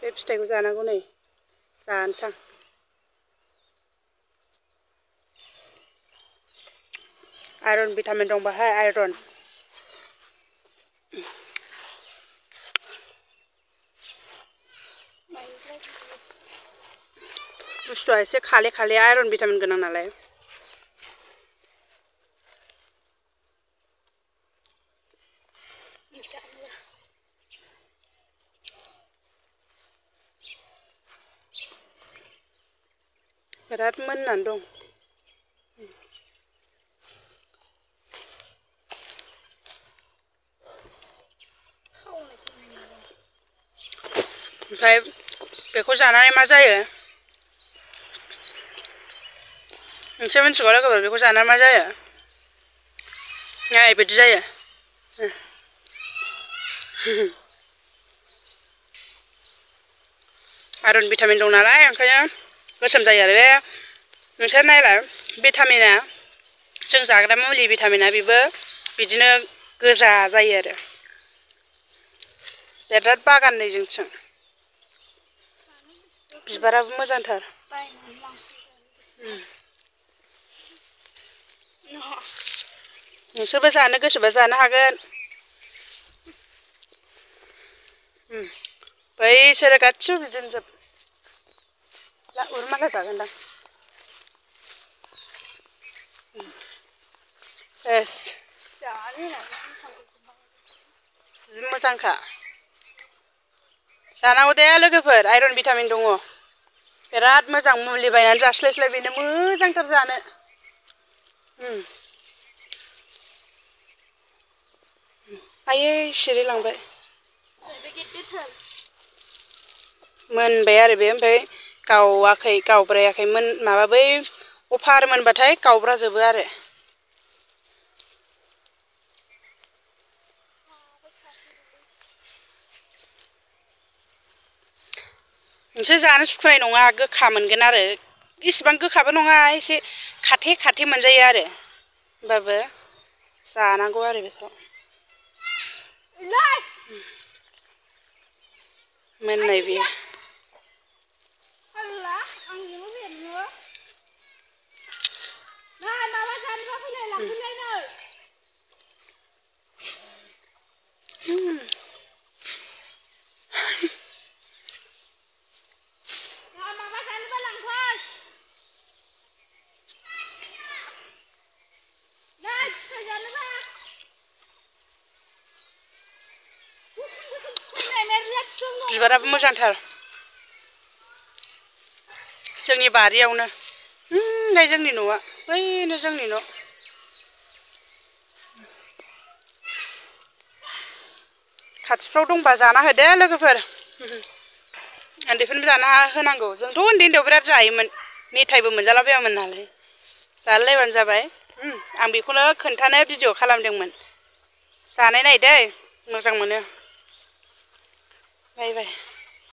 बे फिथाइखौ जानांगौ नै जानोसां आयरन भिटामिन दं बाहाय आयरन बुस्थुआ एसे खाले खाले आयरन भिटामिन गोनां नालाय बिराद मोननानै दं ओमफ्राय बेखौ जानानै मा जायो नोंसोर मिथिगौ लोगोफोर बेखौ जानानै मा जायो नाय बिदि जायो आयरन भिटामिन दं नालाय ओंखायनो गोसोम जायो आरो बे नोंसोर नायलाय भिटामिना जों जाग्रा मुलि भिटामिना बेबो बिदिनो गोजा जायो आरो बिराद बागान नै जोंथिं बिबाराबो मोजांथार नोंसोरबो जानो गोसोबा जानो हागोन बैसोरो गासिबो बिदिनो जोब उरमाला जागोनदां सेस जि मोजांखा जानांगौ दे लोगोफोर आयरन भिटामिन दङ बिराद मोजां मुलि बायनानै जास्लायस्लाय बेनो मोजांथार जानो आयै सिरिलांबाय मोनबाय आरो बे ओमफ्राय गावाखै गावब्रायाखै माबा बै अफार मोनबाथाय गावब्राजोबो आरो नोंसोर जानो सुखुनाय नङा गोखा मोनगोन आरो इसिबां गोखाबो नङा एसे खाथे खाथे मोनजायो आरो होमबाबो जानांगौ आरो बेखौ मोननाय बेयो बिबाराबो मोजांथार जोंनि बारियावनो नै जोंनि न'आ बैनो जोंनि न' खाथिफ्राव दंबा जाना होदो लोगोफोर उन्दैफोरनोबो जाना होनांगौ जोंथ' उन्दै उन्दैयाव बिराद जायोमोन मेथाइबो मोनजालाबायामोन नालाय जालायलायबानो जाबाय आं बेखौनो खोन्थानो भिडिअ खालामदोंमोन जानाय नाय दै मोजां मोनो बाय बाय